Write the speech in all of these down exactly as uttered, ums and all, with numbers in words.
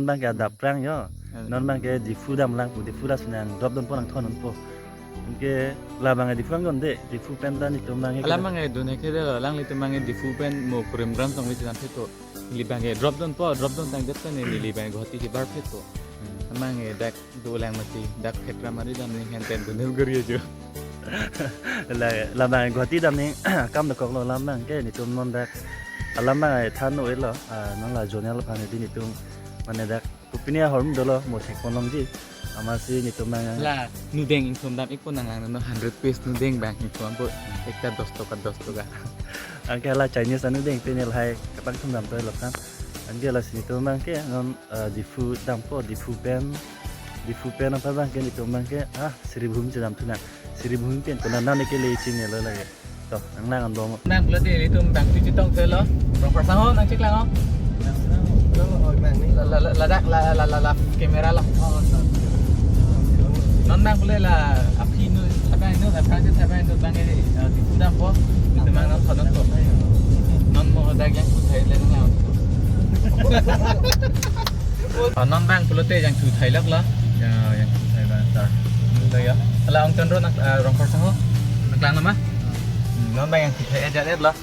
Bang ke adap prang yo. Hmm. Non bang ke Diphu damlang pu, Diphu lasi nang drop dunpo, nang thondunpo. Anke labang ke Diphu angdon de, Diphu pen ta netum bang ke. Alam bang ke dun ke de, alanglitum bang ke Diphu pen mo kurim gram tong visi dam pheto. Neli bang ke drop dunpo, drop dun tangdet pen neli bang ke Guwahati kebar pheto. Hmm. Alam bang ke dak dolang mati, dak phetra mari dam ning hen ten dunel gari ajo. La, labang Guwahati dam ning kam dokoklo, alam bang ke netum non dak. Alam bang ai than noi lo, ah, non la zonal aphan di netum mane dak kopine ahormu dolo, mo thekpon longji. Amatsi netum bang. La noodle ingthum dam-ikpo nang lang, non hundred piece noodle bang ingthum dampo, ekta dos toka, dos toka. Anke la Chinese anoodle pen lahai kapangthum dam toilo kan. Anke lasi netum bang ke non, eh, Diphu dampo, Diphu pen, Diphu pen apa bang ke netum bang ke, ah, Sribhumi chedam thu nang. Sribhumi pen konat nang ke le chinilo lake. To, nang nang anlo mo. Bang pulote ilitum bang tu chetong thelo. Rongphar sangho nangcheklang ho. La, la, la, ladak la, la, la, la, camera la. Non bang pule la aphi nu, sabai nu, aphi nu, sabai nu bang ke, eh, Diphu dampo. Netum bang nang thondunpo. Non mo dak Jangthu thai le nang. Oh, non bang pulote Jangthu thailok lo. Ya, Jangthu thai bang ta. Lo ya. Ala ong ton ro nang, eh, Rongphar sangho. Nangklang nama? Hmm, non bang Jangthu thai ajat lo.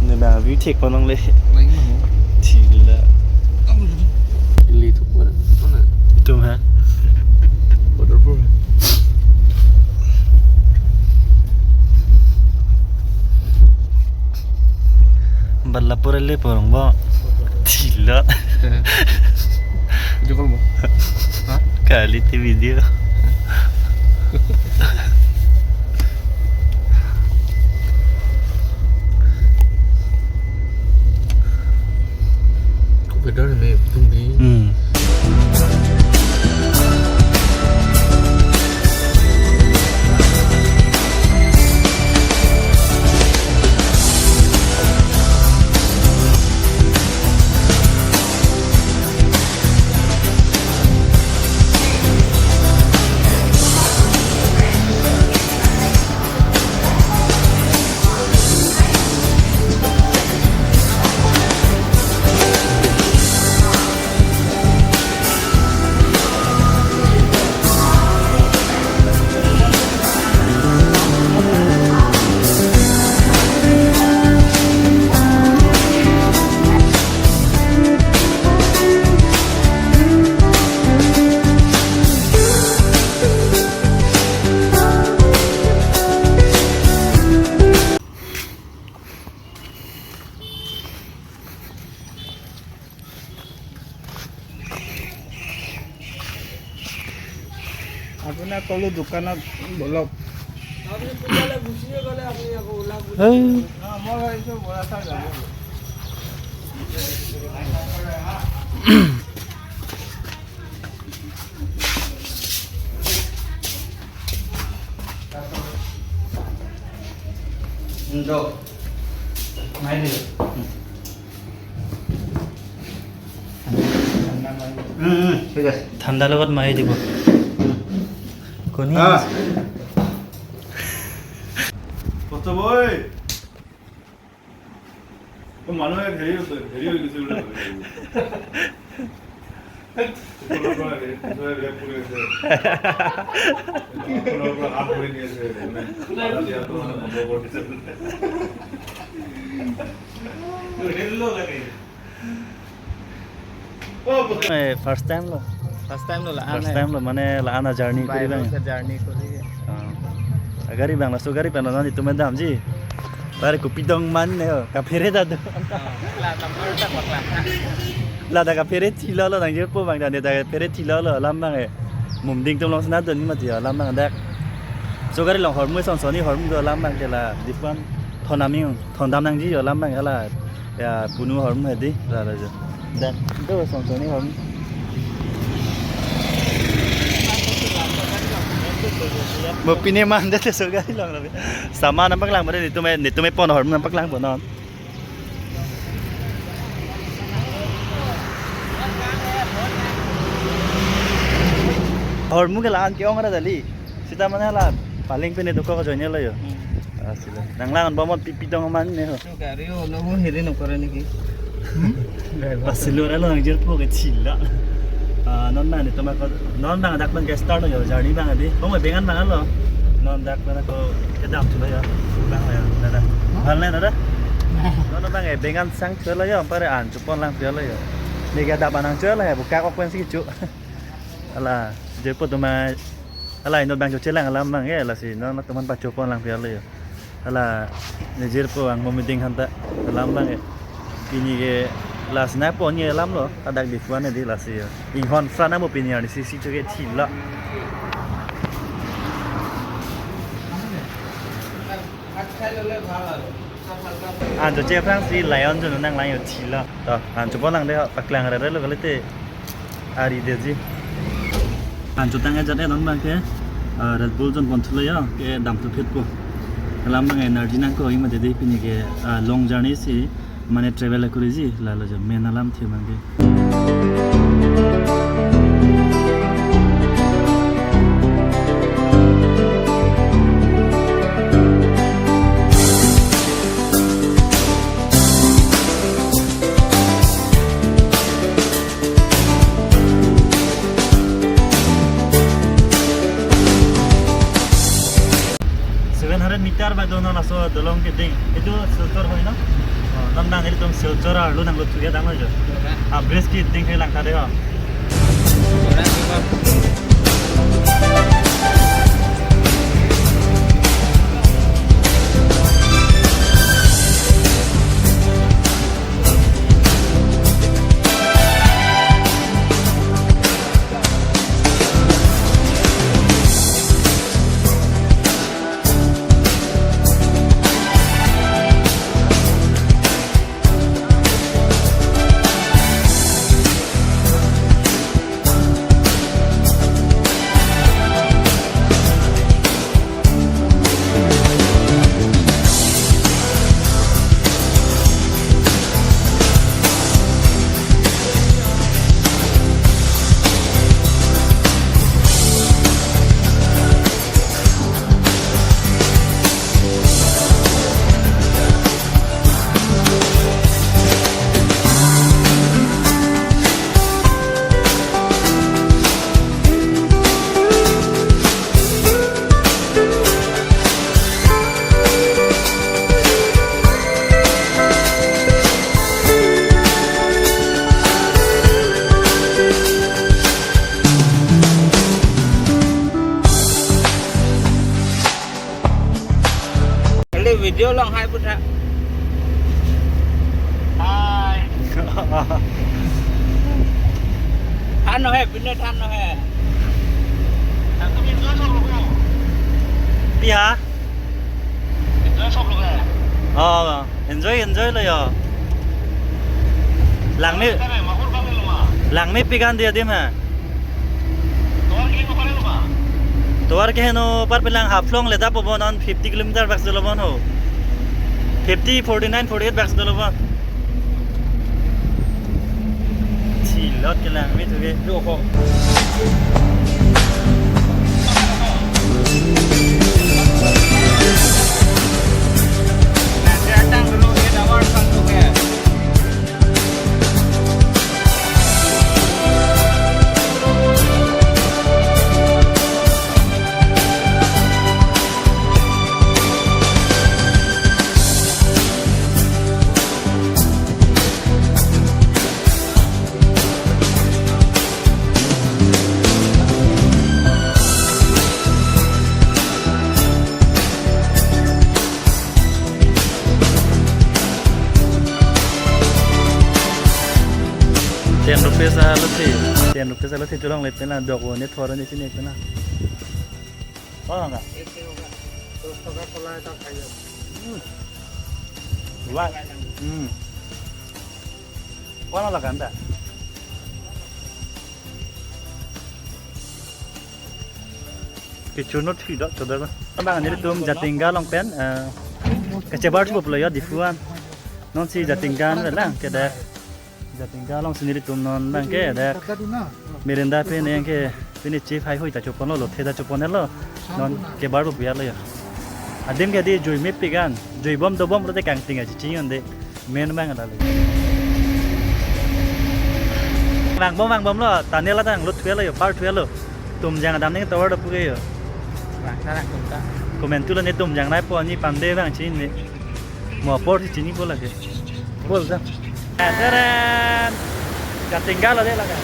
Ne bang view thekpon longle. Thila. Ili thuk mana? Mana? Itum ha? Waterfall. Ballapur le porong bo. Thila. Video call mo? Ha? Kali ti video. Ko bedor me tung di. Hmm. আপোনাৰ তলৰ দোকানত বলক। আপুনি পূজালৈ গুচিয়ে গ'লে আপুনি আকৌ ওলাব। এই। অ, মই ভাবিছোঁ বৰা চাহ যাব। উম, দিয়ক। মাৰি দিলোঁ। উম, উম, ঠিক আছে। ঠাণ্ডা লগত মাৰি দিব। উম। কণী আহ। আনিছে। কষ্ট বৈ। মানুহে হেৰি হৈছে, হেৰি হৈ গৈছে বোলে। ওপৰৰ পৰা ৰে-, ওপৰৰ পৰা ৰেপ কৰি আছে। ওপৰৰ পৰা হাত ধৰি নি আছে, মানে, আজি ইয়াতো মানে বন্ধ কৰি দিছে। হেৰি লাগে। Eh, first time lo. First time lo la-an First hai. Time lo, mane la-an a journey By kori bang. Road ka journey kori. Ah. Gari bang, laso gari pen non itum damji. Bare kopi dong man ne ho, kaphere ta do. Ah, la number ta paklang. La da kaphere thilo lo, nangjirpo bang da ne da kaphere thilo lo, alam bang eh. Mumding atum along sena do ni mati alam bang dak. So gari along hormu son soni hormu do alam bang ke la different thon aming. Thondam nangji yo alam bang hala. Ya, punu hormu hedi, la la jo. Dan, itu song song ni hormu. Mo pine man de so gari along la. Sama nampak lang pada nitum, nitum pon hormu nampak lang pon non. Hormu ke la-an ke-ong ra dali. Sita mane la paling pine dokok ajoine lo yo. Hmm. Ah, sila. Nang lang bomot pipi dong man ne ho. Gari o no ho hiri no kore niki. Hmm? Pasilo ra lo nangjirpo ke thilo. Ah, non bang itum ako, non bang dak bang ke start lo yo, journey bang adi. Kong bengan bang lo. Non dak bang ako kedam thulo yo. Bang yo, dada. Hah? Bhal ne, dada? Non bang eh bengan sang thulo yo, pare an chupon lang thulo yo. Ni ke dap anang thulo he, buka kok pen si chu. Hala, jirpo atum a, hala, inut bang choche lang alam bang eh, lasi non atum an pachopon lang phial yo. Hala, ne jirpo ang momiding hanta alam bang eh. Pini ke lasi na pon ye alam lo, adak di puan di lasi yo. Inghon fran amo pini arni sisi choke thilo. An choche aphrang si lion jon nang lang yo thilo. To, an chopon lang de ho, paklang rere lo kalite. Ari deji. An chotang ajat eh non bang ke, ah, Red Bull jon pon thulo yo, ke dam thu phet po. Alam bang energy nangkok ima dede pini ke, ah, long journey si, mane travel kuriji, la lo jo, main alam thi bang ke. Seven hundred meter ba dono laso dolong keding. Itu Silchar hoi no? Oh, non nang itum Silchar arlo nanglo thuya dang lo jo. Ah, bridge keding hai lang ta de ho. Kali video long hai putha. Hai. Than no he, pine than no he. Pi ha? Enjoy sob loke. Oh, enjoy, enjoy lo yo. Langme, Kame, mahur kame luma. Langmepi kan dia dim ha. Tovar ke no pare luma. Tovar ke no par pelang Haflong le ta po bon on fifty kilometer bak dolo bon ho. Fifty, forty-nine, forty-eight bak dolo bon. Thilot ke langme thuke. Yo ho. Datang dulu eight hours kan thuke. Ten rupees alo the. Ten rupees alo the, cholongle pen la, dok o ne thor ne chini pen la. Kona ka? एक होगा। दस टका कोला এটা খাই যাম। Hmm. Wah. Hmm. Kona la kanta? Kechun-o thi do, choda do. Bang nelitum Jatinga along pen, eh, kachebar chup lo yo Diphu an. Non si Jatinga an lang ke dak. Jatinga along si nelitum non bang ke dak. Merenda pen yang ke pini chief hai hui ta chopon lo, lo the ta chopon lo. Non kebar rupiah lo yo. Adim ke di jui mepik an, jui bom dobom lote kangting aji ching an de. Main bang ada lagi. Vangbom vangbom lo, tunnel adang lo thulo yo, par thulo. Tumjang adamning tower do puke yo. Bang, sana tumta. Comment tu lo ne Tumjang nai po ni pande bang chini. Mo apor si chinipo lake. Bol da. Teren. Jatinga lo de lake.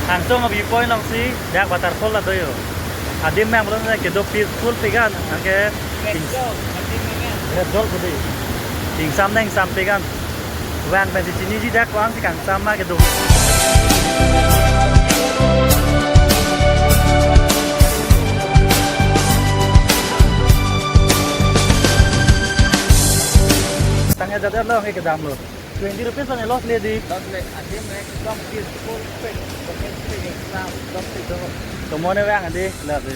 Langsung a viewpoint along si dak waterfall la do yo. Adim bang lo ne kedo peaceful pik an, anke Red Bull pudi. Ingsam na ingsam pik an. Vang pensi chiniji dak ko-an si kangsam ma kedo. Tangka jat lo ke kedam lo. Twenty rupees lang loss le di. Loss le, adim ekdom peaceful pik. Domestic exam, domestic do. Tomon ne vang di, la do.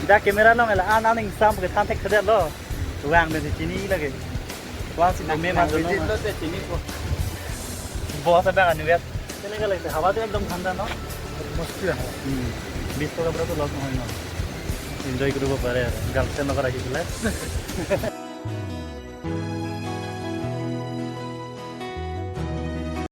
Dak camera along la an an ingsam ke than thekthedet lo. Vang pensi chini lake. Vang si dome ma visit dono. Lo te chinipo. Boss abang anu ya. Kene ka lagte? Hawa to ekdom thanda no? Masti hawa. Hmm. Bis taka pura to loss nohoy no. Enjoy koribo pare. Girlfriend logot ahi pele.